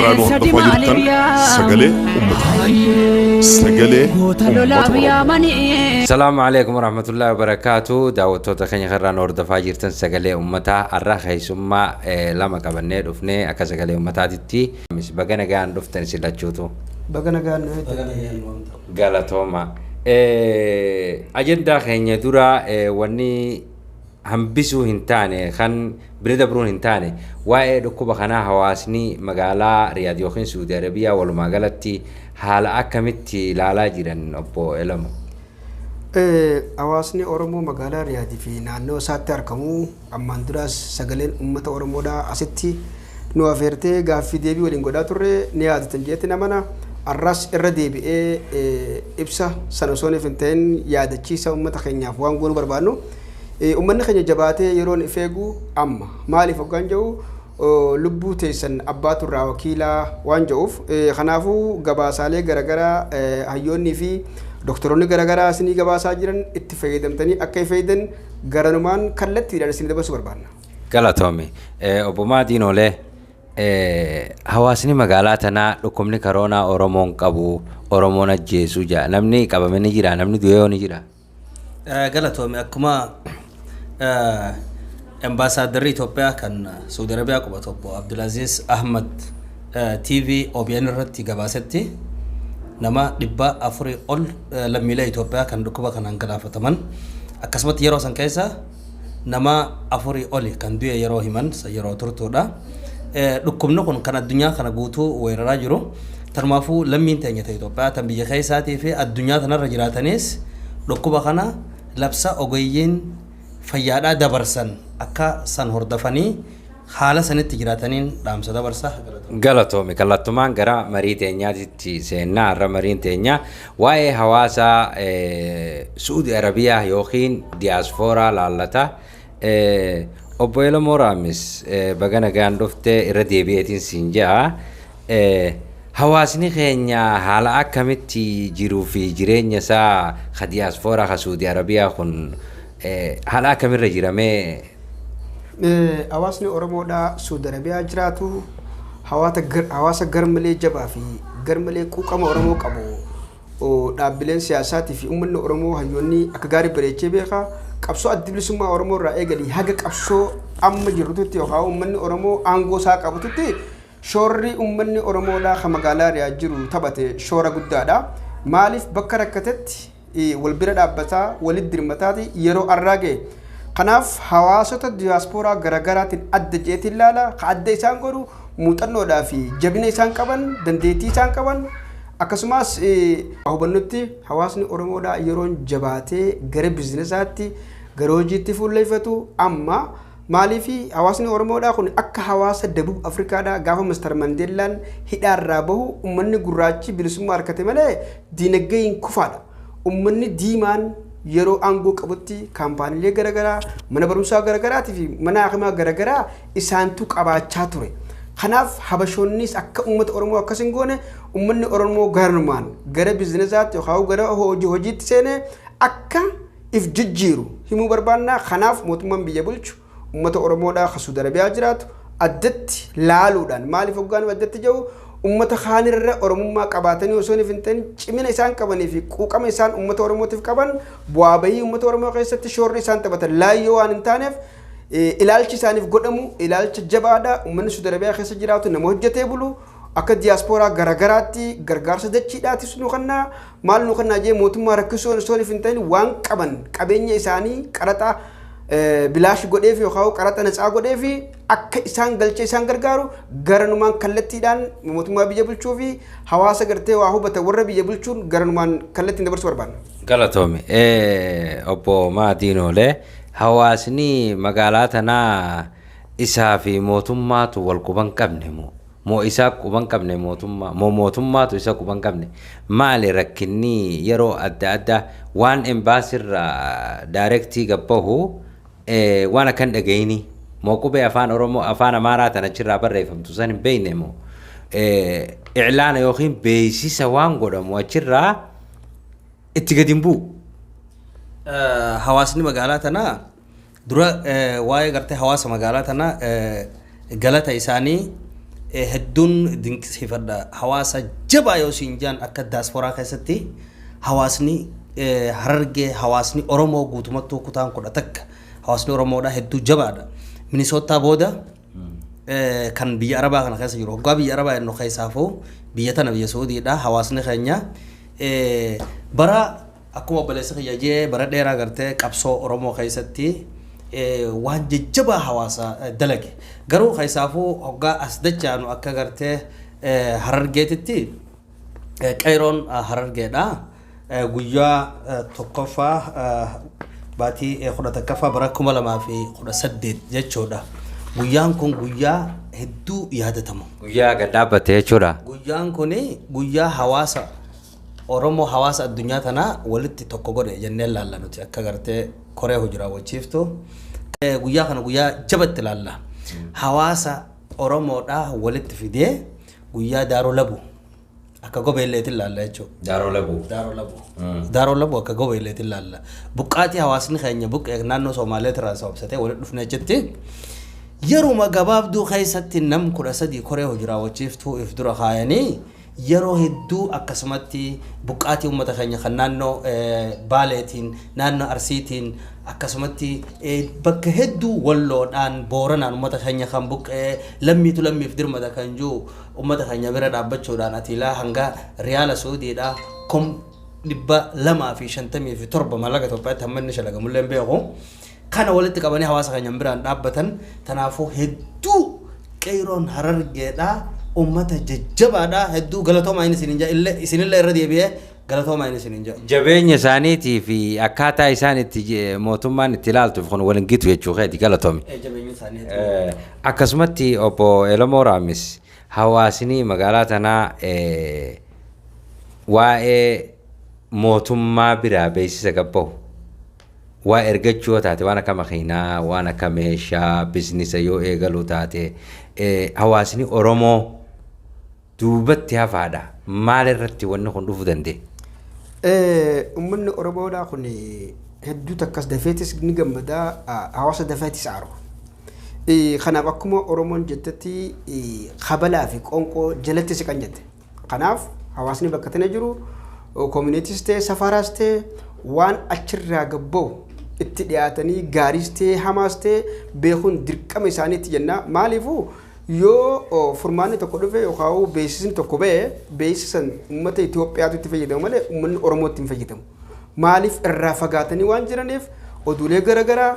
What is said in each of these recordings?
Karraa nu hordofaa jirtan sagalee ummataati. Sagalee uummata Oromoo. Salaamu alaikum warahmatullahi wabarakaatu. Daawwattoota keenya karraa nu hordofaa jirtan sagalee uummataa har'a keessummaa lama qabannee dhufnee akka sagalee uummataatitti. Baga nagaan dhuftan isin lachuutu. Baga nagaan nu eegdate. Galatooma. Ajandaa keenya dura wanni hambisuu hin taane kan bira dabruun hin taane waa'ee dhukkuba kanaa hawaasni magaalaa Riyaad yookiin Suudi Arabiyaa walumaa galatti haala akkamitti ilaalaa jiran obbo Elamo? Hawaasni Oromoo magaalaa Riyaadii fi naannoo isaatti argamu ammaan duraas sagaleen uummata Oromoodhaa asitti nu afeertee gaaffii deebii waliin godhaa turre ni yaadatan jeetti namana. Arras irra deebi'ee ibsa sana osoo hin ta'in yaadachiisa uummata keenyaaf waan goonuu barbaadnu. Uummanni keenya jabaatee yeroon if eegu amma maaliif hoggaan jedhu lubbuu teessan abbaatu irraa wakiilaa waan jedhuuf kanaafuu gabaasaalee garaagaraa hayyoonnii fi doktoroonni garaagaraa isinii gabaasaa jiran itti fayyadamtanii akka fayyadamtan garanumaan kallattiidhaan isinii dabarsuu barbaadna. Galatoomi. Obbo Maatiin Olee, hawaasni magaalaa tanaa dhukkubni koronaa Oromoon qabu Oromoon ajjeesuu jira. Namni qabame ni jira, namni du'ee ni jira. Galatoomi akkuma ambaasaaddarri Itoophiyaa kan Saudi Arabiyaa qubatu obbo Abdulaziz Ahmad TV OBN irratti gabaasetti nama 400 ol lammiilee Itoophiyaa kan dhukkuba kanaan galaafataman akkasumatti yeroo san keessa nama 4 oli kan du'e yeroo himan yeroo turtuudha. Dhukkubni kun kan addunyaa kana guutuu weeraraa jiru. Tanumaafuu lammiin teenya ta'e Itoophiyaa tan biyya keessaatii fi addunyaa tanarra jiraatanis dhukkuba kana labsa ogeeyyiin fayyaadhaa dabarsan akka san hordofanii haala sanitti jiraataniin dhaamsa dabarsa. Galatoomi kallattumaan gara marii teenyaatitti seennaa har'a mariin teenyaa waa'ee hawaasaa Suudi Arabiyaa yookiin diyaaspooraa laallata. Obbo Elamoo Raamis baga nagaan dhuftee irra deebi'eetiin siin ja'a. Hawaasni keenya haala akkamitti jiruu fi jireenya isaa ka diyaaspooraa ka Suudi Arabiyaa kun haala akkamirra jiramee? Hawaasni Oromoodhaa Suudi Arabiyaa jiraatu hawaasa garmalee jabaa fi garmalee quuqama Oromoo qabu dhaabbileen siyaasaatii fi uummanni Oromoo hayyoonni akka gaarii bareechee beeka. Qabsoo adda bilisummaa Oromoo irraa eegalii haga qabsoo amma jirrutti yookaan uummanni Oromoo aangoo isaa qabatutti shoorri uummanni Oromoodhaa kan magaalaa Riyaad jiru taphate shoora guddaadha. Maaliif bakka rakkatetti wal bira dhaabbataa walitti dirmataati yeroo arraa ga'e. Kanaaf hawaasota diyaaspooraa garaagaraatiin adda jeetiin ilaala. Ka adda isaan godhu muuxannoodhaa fi jabina isaan qaban, dandeettii isaan qaban akkasumas hubannutti hawaasni Oromoodhaa yeroon jabaatee gara biizinesaatti gara hojiitti fuulleeffatu amma maaliif hawaasni Oromoodhaa kun akka hawaasa Dabub Afrikaadhaa gaafa Mister Mandeellaan hidhaarraa bahu uummanni gurraachi bilisummaa argate malee diinagdeen kufaadha. Uummanni diimaan yeroo aangoo qabutti kaampaaniilee garaagaraa mana barumsaa garaagaraatii fi mana hakimaa garaagaraa isaantu qabaachaa ture. Kanaaf habashoonnis akka uummata Oromoo akkas hin goone uummanni Oromoo garanumaan gara biizinesaatti yookaan gara hojiitti seenee akka if jijjiiru himuu barbaannaa. Kanaaf mootummaan biyya bulchu uummata Oromoodhaa kan Suudi Arabiyaa jiraatu addatti laaluudhaan maaliif hoggaan addatti jiru uummata kaanirra Oromummaa qabaatanii osoo hin ta'in cimina isaan qabanii fi quuqama isaan uummata Oromootiif qaban bu'aa bahii uummata Oromoo keessatti shoorri isaan taphatan laayyoo waan hin taaneef ilaalchi isaaniif godhamu ilaalcha jabaadha. Uummanni Suudi Arabiyaa keessa jiraatu nama hojjetee bulu akka diyaaspooraa garaagaraatti gargaarsa dachiidhaatis nu kennaa maal nu kennaa jee mootummaa rakkisuu osoo hin ta'in waan qaban qabeenya isaanii qaraxa bilaash godheef yookaan qaraxa natsaa godheef akka isaan galchee isaan gargaaru garanumaan kallattiidhaan mootummaa biyya bulchuu fi hawaasa gartee waa hubatan warra biyya bulchuun garanumaan kallattiin dabarsuu barbaadna. Galatoomi. Obbo Maatiin Olee, hawaasni magaalaa tanaa isaa fi mootummaatu wal quban qabne moo? Moo isaa quban qabne mootummaa? Moo mootummaatu isa quban qabne? Maali rakkinni yeroo adda addaa waan embaasirraa direct gabbahu waan akkan dhagayini? Moo qubee afaan Oromoo afaan Amaaraa tan achirraa barreeffamtu san hin beekne moo? Iclaana yookiin beeksisa waan godhamu achirraa itti gadi hin bu'u. Hawaasni magaalaa tanaa dura waa'ee gartee hawaasa magaalaa tanaa galata isaanii Hedduun dinqisiifadha. Hawaasa jabaa yoo siin jaan akka daasporaa keessatti hawaasni Harargee, hawaasni Oromoo guutumattuu kutaan 11 hawaasni Oromoodha hedduu jabaadha. Minisootaa booda kan biyya Arabaa kana keessa jiru, hoggaa biyya Arabaa jennu keessaafuu biyya tana biyya Suudiidha hawaasni keenya bara akkuma obboleessi kiyya jee bara dheeraa gartee qabsoo Oromoo keessatti waan jajjabaa hawaasa dalage. Garuu keessaafuu hoggaa as dachaanu akka gartee Harargeetitti qeeroon Harargeedha. Guyyaa 1ffaa baatii 11ffaa bara 2018 jechuudha. Guyyaan kun guyyaa hedduu yaadatamu. Guyyaa gad dhaabbate jechuudha. Guyyaan kun guyyaa hawaasa Oromoo, hawaasa addunyaa tanaa walitti tokko godhe jennee laalla nuti akka gartee koree hojii raawwachiiftu. Guyyaa kana guyyaa jabatti laalla. Hawaasa Oromoodhaa walitti fidee guyyaa Daaroo Labu akka gobeelleetiin laalla jechuudha. Daaroo Labuu. Daaroo Labuu. Daaroo Labuu akka gobeelleetiin laalla. Buqqaatii hawaasni keenya buqqee naannoo Somaaleetirraa sababsatee walitti dhufne achitti yeruma gabaabduu keessatti nam 13 koree hojii raawwachiiftuu if dura kaayanii yeroo hedduu akkasumatti buqqaatii uummata keenya kan naannoo Baaleetiin, naannoo Arsiitiin, akkasumatti bakka hedduu Walloodhaan, Booranaan uummata keenya kan buqqee lammiitu lammiif dirmata kan jiru uummata keenya bira dhaabbachuudhaan atiilaa hanga riyaala Suudiidha 257,000 maallaqa Itoophiyaatti hamma inni shalagamullee hin beeku. Kana walitti qabanii hawaasa keenya biraan dhaabbatan. Kanaafuu hedduu qeeroon Harargeedha uummata jajjabaadha, hedduu galatoomaa inni isiniin jaa, isinillee irra deebi'ee galatoomaa inni isiniin jaa. Jabeenya isaaniitii fi akkaataa isaan itti mootummaan itti ilaaltuuf kun waliin gitu jechuu keeti, galatoomi. Jabeenya isaanii hedduu. Akkasumatti obbo Elamoo Raamis, hawaasni magaalaa tanaa waa'ee mootummaa biraa beeksisa gabbahu waa ergachuu yoo taate, waan akka makiinaa, waan akka meeshaa biizinasa yoo eegaluu taate, hawaasni Oromoo duubatti hafaadha. Maal irratti wanni kun dhufuu danda'e? Uummanni Oromoodhaa kun hedduu takkas dafeetis ni gammadaa, hawaasa dafeetis aaru. Kanaaf akkuma Oromoon jettetti kabalaa fi qoonqoo jalatti siqan jette. Kanaaf hawaasni bakka tana jiru communitys ta'e safaraas ta'e waan achirraa gabba'u itti dhiyaatanii gaariis ta'e hamaas ta'e beekuun dirqama isaaniitti jenna. Maaliifuu yoo furmaanni tokko dhufe yookaan beeksisni tokko ba'e, beeksisan uummata Itoophiyaatu itti fayyadamu malee uummanni Oromoo itti hin fayyadamu. Maaliif irraa fagaatanii waan jiraniif oduulee garaagaraa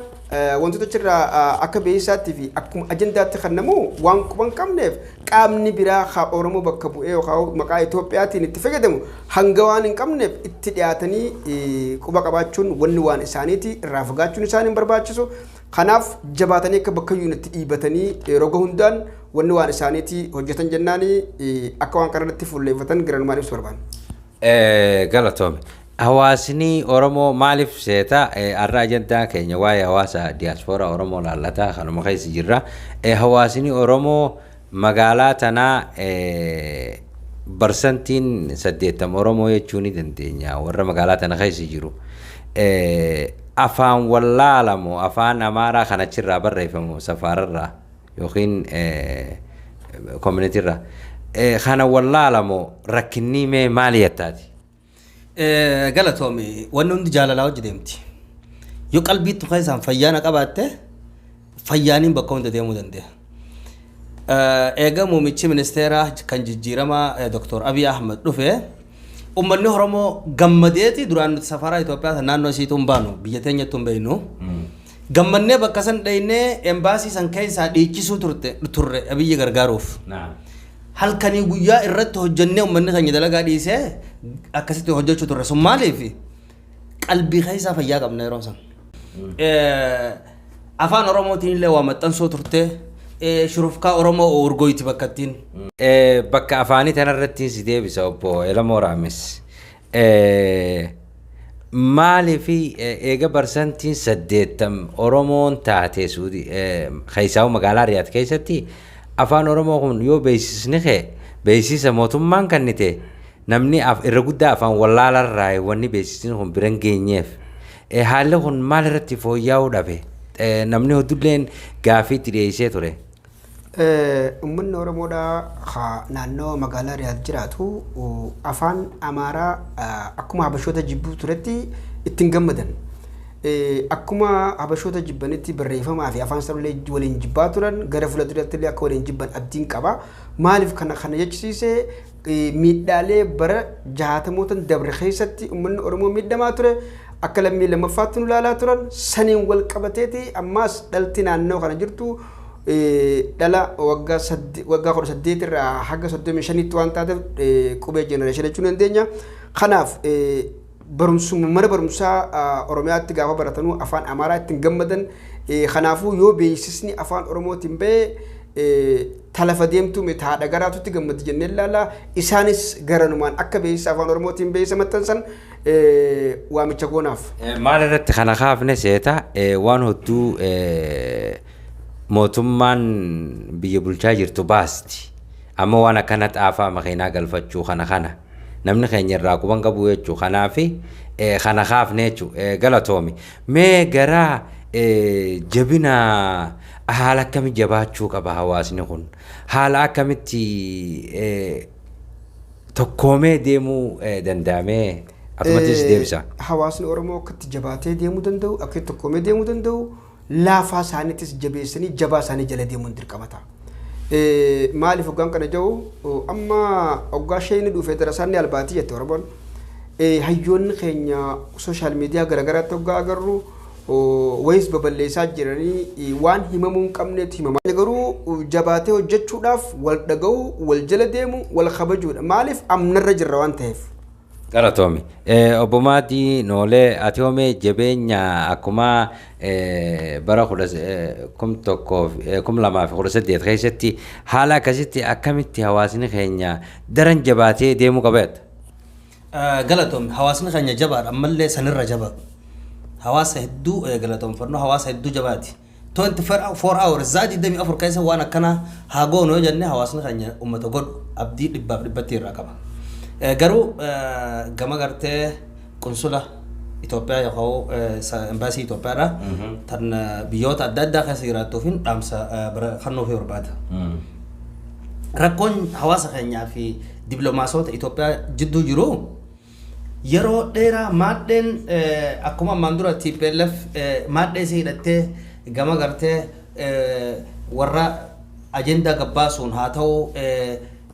wantoota achirraa akka beeksisaatti fi akkuma ajandaatti kennamu waan quban qabneef qaamni biraa haa Oromoo bakka bu'ee yookaan maqaa Itoophiyaatiin itti fayyadamu hanga waan hin qabneef itti dhiyaatanii quba qabaachuun wanni waan isaaniiti, irraa fagaachuun isaan hin barbaachisu. Kanaaf jabaatanii akka bakka iyyuu itti dhiibatanii roga hundaan wanni waan isaaniiti hojjetan jennaani akka waan kanarratti fuulleeffatan garanumaan ibsu barbaanna. Galatoome. Hawaasni Oromoo maaliif seeta? Har'a ajandaa keenya waa'ee hawaasa diyaaspooraa Oromoo laallataa kanuma keessa jirra. Hawaasni Oromoo magaalaa tanaa barsantiin 80 Oromoo jechuu ni dandeenya warra magaalaa tana keessa jiru. Afaan wallaalamoo afaan Amaaraa kan achirraa barreeffamu safaararraa yookiin communityrraa. Kana wallaalamoo rakkinni mee maali jettaati? Galatoomi, wanni hundi jaalalaa hojii deemti. Yoo qalbiittu keessaan fayyaana qabaatte fayyaaniin bakka hunda deemuu dandeenya. Eega muummichi ministeeraa kan jijjiiramaa Dr. Abiy Ahmed dhufe uummanni Oromoo gammadeeti. Duraan nuti safaraa Itoophiyaa naannoo isiitu hin baanu, biyya teenyattu hin beeknu. Gammannee bakka san dhaynee embaasii san keessaa dhiichisuu turte turre Abiyyi gargaaruuf. Halkanii guyyaa irratti hojjennee uummanni keenya dalagaa dhiisee akkasitti hojjechuu turre. Sun maaliif? Qalbii keessaa fayyaa qabna yeroo san. Afaan Oromootiin illee waa maxxansuu turte. Shurufkaa Oromoo urgoyti bakka ittiin. Bakka afaanii tanarratti si deebisa, obbo Elamoo Raamis. Maaliif eega barsantiin 80 Oromoon taate Suudii keessaa magaalaa Riyaad keessatti afaan Oromoo kun yoo beeksisni kee beeksisa mootummaan kennite namni irra guddaa afaan wallaalarraa wanni beeksisni kun bira hin geenyeef, haalli kun maal irratti fooyya'uu dhabe? Namni hedduulleen gaafii itti dhiyeessee ture. Uummanni Oromoodhaa haa naannoo magaalaa Riyaad jiraatu afaan Amaaraa akkuma Habashoota jibbuu turetti ittiin gammadan. Akkuma Habashoota jibbanitti barreeffamaa fi afaan isaanillee waliin jibbaa turan, gara fuula duratti illee akka waliin jibban abdiin qaba. Maaliif kana jechisiise? Miidhaalee bara jaatamootan dabre keessatti uummanni Oromoo miidhamaa ture, akka lammii lammaffaatti nu ilaalaa turan, saniin wal qabateeti ammaas dhalti naannoo kana jirtu dhala waggaa 18 irraa haga 35tti waan taateef qubee generation jechuu dandeenya. Kanaaf barumsuma mana barumsaa Oromiyaatti gaafa baratanuu afaan Amaaraa ittiin gammadan. Kanaafuu yoo beeksisni afaan Oromootiin ba'e, talafa deemtuu miti, haadha garaatutti gammadi jennee ilaalla. Isaanis garanumaan akka beeksisa afaan Oromootiin beeksisa maxxansan waamicha goonaaf. Maal irratti kana kaafne seeta? Waan hedduu mootummaan biyya bulchaa jirtu baasti. Amma waan akkana xaafaa makiinaa galfachuu kana namni keenya irraa quban qabu jechuu, kanaafi kana kaafne jechuu. Galatoomi. Mee gara jabina, haala akkamii jabaachuu qaba hawaasni kun? Haala akkamitti tokkoomee deemuu danda'amee? Atumattis deebisa. Hawaasni Oromoo akka itti jabaatee deemuu danda'u, akka itti tokkoomee deemuu danda'u, laafaa isaaniittis jabeessanii jabaa isaanii jala deemuun dirqama ta'a. Maaliif hoggaan kana jiru? Amma hoggaa isheen dhufee darasaan ni albaatii jette Oromoon. Hayyoonni keenya social media garaagaraatti hoggaa agarru wayis baballeessaa jiranii, waan himamuu hin qabneetu himama. Garuu jabaatee hojjechuudhaaf wal dhaga'uu, wal jala deemu, wal kabajuudha. Maaliif? Amnarra jirra waan ta'eef. Galatoomi. Obbo Maatii Noolee, ati hoomee jabeenya akkuma bara 2018 keessatti haala akkasitti akkamitti hawaasni keenya daran jabaatee deemuu qaba jetta? Galatoomi. Hawaasni keenya jabaadha, ammallee sanirra jaba. Hawaasa hedduu galatoomfannu, hawaasa hedduu jabaati. 24 hours, sa'a 24 keessa waan akkanaa haa goonu yoo jenne, hawaasni keenya uummata godhu abdii dhibbaaf dhibbatti irraa qaba. Garuu gama gartee qunsula Itoophiyaa yookaan embaasii Itoophiyaadha. Tan biyyoota adda addaa keessa jiraattuufin dhaamsa kennuufii barbaada. Rakkoon hawaasa keenyaa fi dippiloomaasota Itoophiyaa jidduu jiru yeroo dheeraa maadheen akkuma ammaan dura TPLF maadhee isii hidhattee gama gartee warra ajendaa gabbaasuun haa ta'u,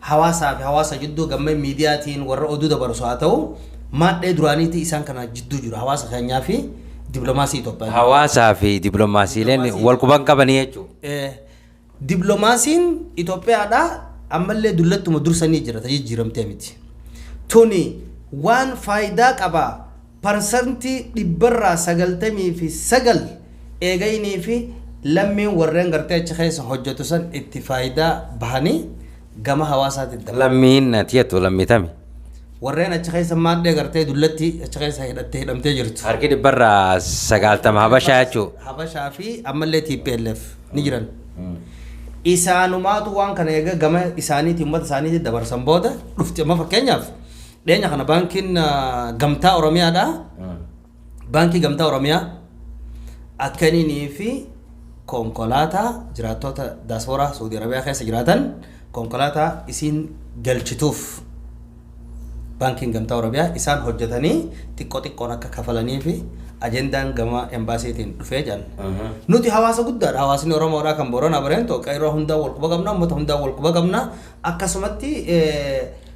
hawaasaa fi hawaasa jidduu gama miidiyaatiin warra oduu dabarsu haa ta'u, maadhee duraaniitii isaan kana jidduu jiru, hawaasa keenyaa fi dippiloomaasii Itoophiyaa. Hawaasaa fi dippiloomaasiileen wal quban qabanii jechuudha. Dippiloomaasiin Itoophiyaadhaa ammallee dullattuma dursanii jira, jijjiiramtee miti. Tuni waan faayidaa qaba 99% eegaynii fi lammiin warreen gartee achi keessa hojjetu san itti faayidaa bahanii gama hawaasaatti dabala. Lammiin ati jettu lammii tami? Warreen achi keessa maadhee gartee dullatti achi keessa hidhattee hidhamtee jirtu. Harki 90% Habashaa jechuudha. Habashaa fi ammallee TPLF ni jiran. Isaanumaatu waan kana eega gama isaaniitiin uummata isaaniitiin dabarsan booda dhufti. Amma fakkeenyaaf dhiyeenya kana baankiin Gamtaa Oromiyaadha. Baankii Gamtaa Oromiyaa akkaninii fi konkolaataa jiraattota daaspooraa Saudi Arabiyaa keessa jiraatan konkolaataa isiin galchituuf, baankiin Gamtaa Oromiyaa isaan hojjetanii xiqqoo xiqqoon akka kafalanii fi ajendaan gama embaasiitiin dhufee jiran. Nuti hawaasa guddaadha. Hawaasni Oromoodhaa kan Booranaa Bareentoo qeerroo hundaa wal quba qabna, uummata hundaa wal quba qabna. Akkasumatti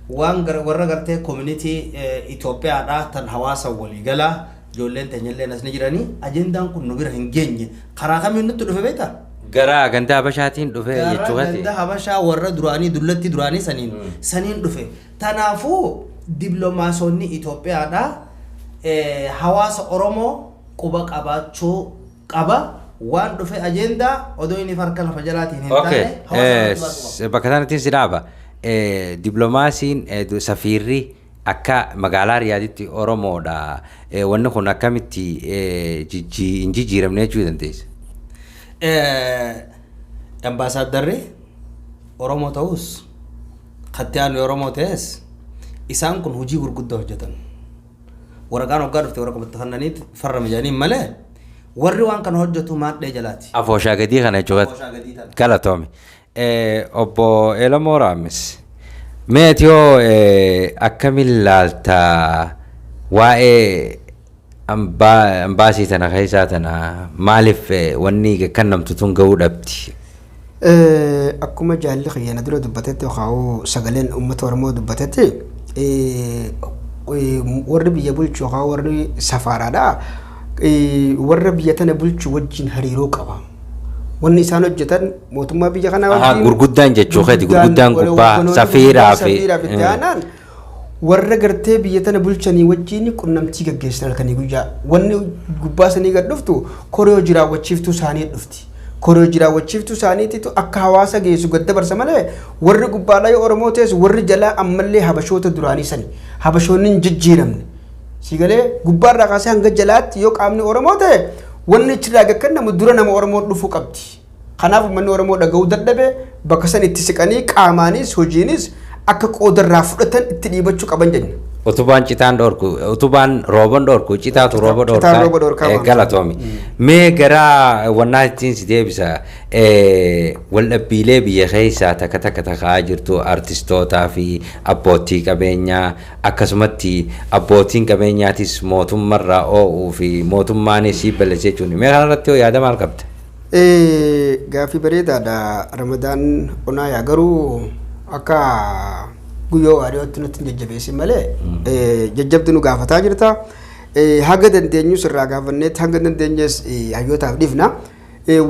waan warra gartee community Itoophiyaadhaa tan hawaasa waliigalaa ijoolleen teenyallee as ni jiranii, ajendaan kun nu bira hin geenye. Karaa kamiin nutti dhufe beektaa? Gara ganda Habashaatiin dhufe Gara jechuu keeti. ganda Habashaa warra duraanii dullatti duraanii saniin dhufe. Tanaafuu dippiloomaasonni Itoophiyaadhaa hawaasa Oromoo quba qabaachuu qaba. Waan dhufe ajendaa odoo inni harka lafa jalaatiin hin taane hawaasa quba qaba. Bakka sanatti si dhaaba. Dippiloomaasiin safiirri akka magaalaa Riyaaditti Oromoodha. Wanni kun akkamitti hin jijjiiramne jechuu dandeessa? Ambaasaaddarri Oromoo ta'us, katti aanu Oromoo ta'es, isaan kun hojii gurguddaa hojjetan. Waraqaan hoggaa dhufte waraqaa kannaniit farrame jedhaniin malee, warri waan kana hojjetu maadhee jalaati. Afooshaa gadii kana jechuudha. Afooshaa gadii tana. Galatoomi. Obbo Elamoo Raamis, meetiyoo akkamiin laaltaa waa'ee ambaasii tana keessaa tana maaliif wanni kennamtu tun ga'uu dhabdi? Akkuma jaalli kiyya na dura dubbatetti yookaan sagaleen uummata Oromoo dubbatetti, warri biyya bulchu yookaan warri safaaraadha warra biyya tana bulchu wajjin hariiroo qaba. Wanni isaan hojjetan mootummaa biyya kanaa wajjin Gurguddaan jechuu keeti, gurguddaan gubbaa safiiraa fi safiiraa fi itti aanaan warra gartee biyya tana bulchanii wajjin qunnamtii gaggeessan halkanii guyyaa. Wanni gubbaa sanii gad dhuftu koree hojii raawwachiiftuu isaanii dhufti. Koree hojii raawwachiiftuu isaaniititu akka hawaasa geessu gad dabarsa malee, warri gubbaadhaa yoo Oromoo ta'es warri jalaa ammallee habashoota duraanii sani. Habashoonni hin jijjiiramne. Sigalee gubbaarraa kaasee hanga jalaatti yoo qaamni Oromoo ta'e wanni achirraa gad kennamu dura nama Oromoo dhufuu qabdi. Kanaaf uummanni Oromoo dhaga'uu dadhabe. Bakka san itti siqanii qaamaanis hojiinis akka qoodarraa fudhatan itti dhiibachuu qaban jenna. Utubaan citaan dhorku, utubaan rooban dhorku, citaatu rooba dhorkaa. Citaan rooba dhorkaa waan. Galatoomi. Mee gara wannaa ittiin si deebisa. Waldhabbiilee biyya keessaa takka takka takaa jirtu, artistootaa fi abbootii qabeenyaa, akkasumatti abbootiin qabeenyaatis mootummarraa oo'uu fi mootummaanis balleessee jechuun, mee kanarratti hoo yaada maal qabda? Gaaffii bareedaadha Ramadaan Onaayaa, garuu akka guyyoo waariyootti nutti hin jajjabeessin malee jajjabdu nu gaafataa jirta. Haga dandeenyus irraa gaafanneetti, hanga dandeenyes hayyootaaf dhiifna.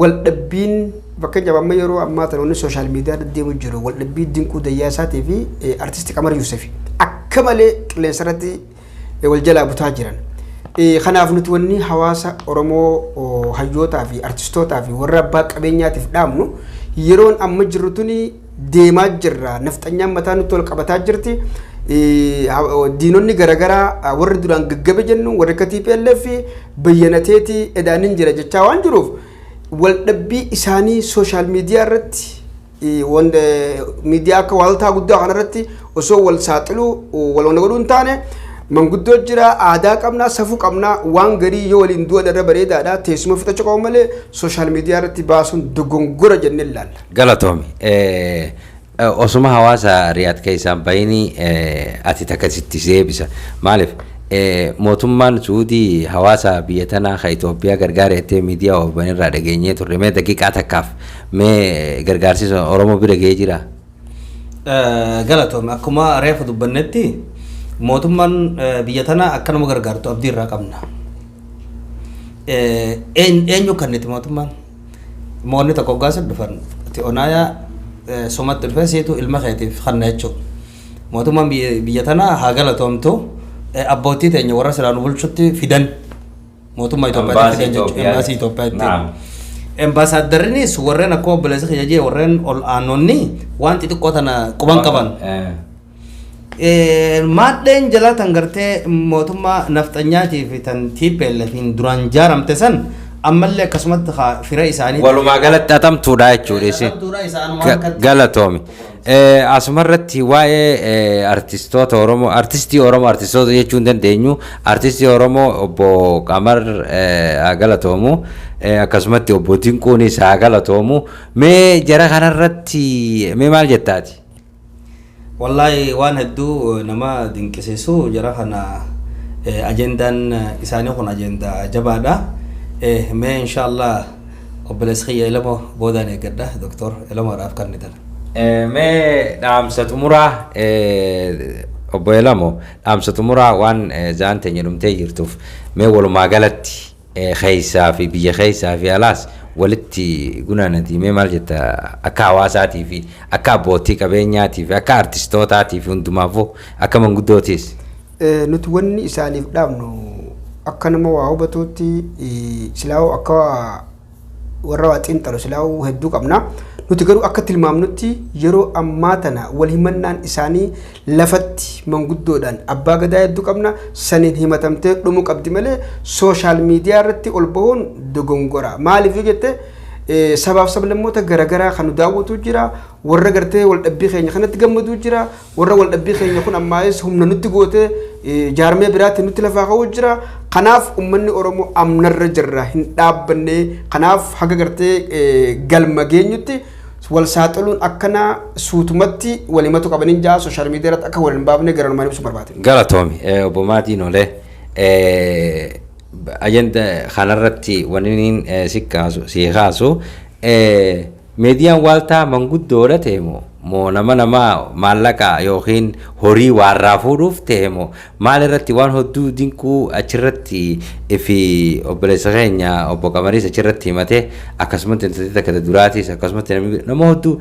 Waldhabbiin fakkeenyaaf amma yeroo ammaa tana wanni social media deemu jiru waldhabbii Dinquu Dayyaasaatii fi artisti Qamar Yuusuf akka malee qilleensa irratti wal jalaa butaa jiran. Kanaaf nuti wanni hawaasa Oromoo, hayyootaa fi artistootaa fi warra abbaa qabeenyaatiif dhaamnu, yeroon amma jirru tuni deemaa jirra. Nafxanyaan mataa nutti wal qabataa jirti. Diinonni garaagaraa warri duraan gaggabe jennu, warri akka TPLF bayyanateeti edaanin jira jechaa waan jiruuf, waldhabbii isaanii social media irratti, miidiyaa akka waaltaa guddaa kanarratti osoo wal saaxiluu wal wana godhuu hin taane, manguddoo jira, aadaa qabnaa, safuu qabnaa, waan garii yoo waliin du'a irra bareedaadha. Teessuma fixachuu qabu malee social media irratti baasuun dogongora jennee ilaalla. Galatoomi. Osuma hawaasa Riyaad keessaan bahini ati takka sitti deebisa. Maaliif mootummaan Suudii hawaasa biyya tanaa ka Itoophiyaa gargaara jettee miidiyaa OBN irraa dhageenyee turre, mee daqiiqaa takkaaf mee gargaarsi sun Oromoo bira ga'ee jira? Galatoome. Akkuma reefu dubbannetti mootummaan biyya tanaa akka nama gargaartu abdii irraa qabna. Eenyu kanniti mootummaan? Moonni tokko hoggaa sin dhufan ati onaayaa sumatti dhufee siitu ilma keetiif kanna jechuudha. Mootummaan biyya tanaa haa galatoomtu, abbootii teenya warra silaa nu bulchutti fidan. Mootummaa Itoophiyaatti fidan jechuudha. Embaasii Itoophiyaatti. Embaasaaddarinis warreen akkuma obboleessa kiyya jee warreen ol aanonni waan xixiqqoo tana quban qaban. Maadheen jalaa tan gartee mootummaa nafxanyaatii fi tan TPLFin duraan jaaramte san ammallee akkasumatti fira isaanii. Walumaa galatti xaxamtuudha jechuudha isin. Xaxamtuudha isaanuma harkatti. Galatoomi. Asumarratti waa'ee artistoota Oromoo, artistii Oromoo, artistoota jechuu hin dandeenyu, artistii Oromoo obbo Qamar haa galatoomu, akkasumatti obbo Dinquunis haa galatoomu. Mee jara kanarratti mee maal jettaati? Wallaahi waan hedduu nama dinqisiisu. Jara kana ajendaan isaanii kun ajendaa jabaadha. Mee inshaallah obboleessi kiyya Ilamoo boodaan eeggadha, Doktor Ilamoodhaaf kan ni tana. Mee dhaamsa xumuraa, obbo Elamo, dhaamsa xumuraa waan zaan teenya dhumtee jirtuuf, mee walumaa galatti keessaa fi biyya keessaa fi alaas walitti gunaanati mee maal jetta akka hawaasaatii fi akka abbootii qabeenyaatii fi akka artistootaatii fi hundumaafuu akka manguddootiis? Nuti wanni isaaniif dhaabnu akka nama waa hubatuutti silaa'u akka warra waa xiinxalu silaa'u hedduu qabna. Nuti garuu akka tilmaamnutti yeroo ammaa tana wal himannaan isaanii lafatti manguddoodhaan abbaa gadaa hedduu qabna saniin himatamtee dhumuu qabdi malee social media irratti ol bahuun dogongora. Maaliif yoo jette, sabaaf sablammoota garaagaraa kan nu daawwatu jira, warra gartee waldhabbii keenya kanatti gammaduu jira, warra waldhabbii keenya kun ammaayis humna nutti gootee jaarmee biraatti nutti lafaa ka'uu jira. Kanaaf uummanni Oromoo amnarra jirra hin dhaabbanne. Kanaaf haga gartee galma geenyutti Wal saaxiluun akkanaa suutumatti wal himatu qabaniin ja'a social media irratti akka wal hin baafne garanumaan ibsu barbaade. Galatoomi obbo Maatiin Olee ajanda kanarratti wanni inni si kaasu si kaasu miidiyaan waaltaa manguddoodha ta'e moo moo nama namaa maallaqa yookiin horii waarraa fuudhuuf ta'e moo maal irratti waan hedduu dinquu achirratti fi obboleessa keenya obbo Qamariis achirratti himate akkasumatti intalli takka duraatis akkasumatti namni nama hedduu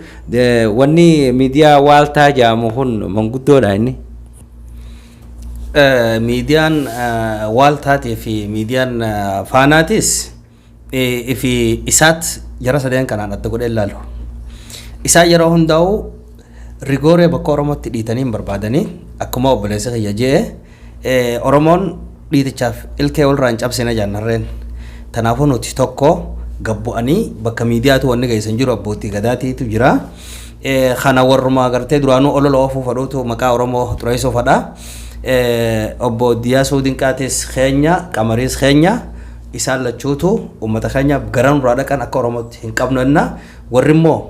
wanni miidiyaa waaltaa jedhamu kun manguddoodha inni. Miidiyaan waaltaatii fi miidiyaan faanaatis fi isaat jara sadeen kanaan adda godhee ilaalu. Isaan yeroo hundaa'u rigooree bakka Oromootti dhiitanii hin barbaadanii akkuma obboleessa kiyya jee Oromoon dhiitichaaf ilkee walirraa hin cabsine jannarreen. Kanaafuu nuti tokko gabbu'anii bakka miidiyaatu wanni geessan jiru abbootii gadaatiitu jira. Kana warrumaa gartee duraanuu olola oofuu fadhuutu maqaa Oromoo xureessuu fadha. Obbo Diyaasuu Dinqaatis keenya Qamariis keenya isaan lachuutu uummata keenya gara nurraa dhaqan akka Oromootti hin qabnu enna warri immoo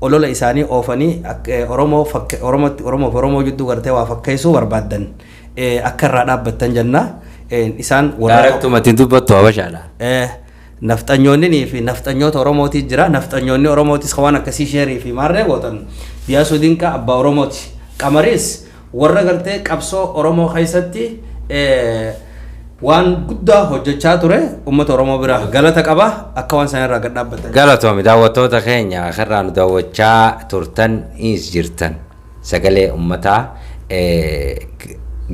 olola isaanii oofanii Oromoo Oromootti Oromoo fi Oromoo jidduu gartee waa fakkeessuu barbaaddan akka irraa dhaabbattan jenna. Isaan warra Daarektumatti dubbattu habashaadha. Nafxanyoonni fi nafxanyoota Oromootii jira. Nafxanyoonni Oromootis waan akkasii sheerii fi maarree gootan Diyaasuu Dinqaa abbaa Oromooti. Qamariis warra gartee qabsoo Oromoo keessatti waan guddaa hojjechaa ture uummata Oromoo bira galata qaba akka waan sana irraa gad dhaabbatan. Galatoomi daawwattoota keenya karraa nu daawwachaa turtan is jirtan sagalee uummataa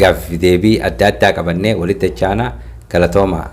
gaaffii deebii adda addaa qabannee walitti dachaana galatooma.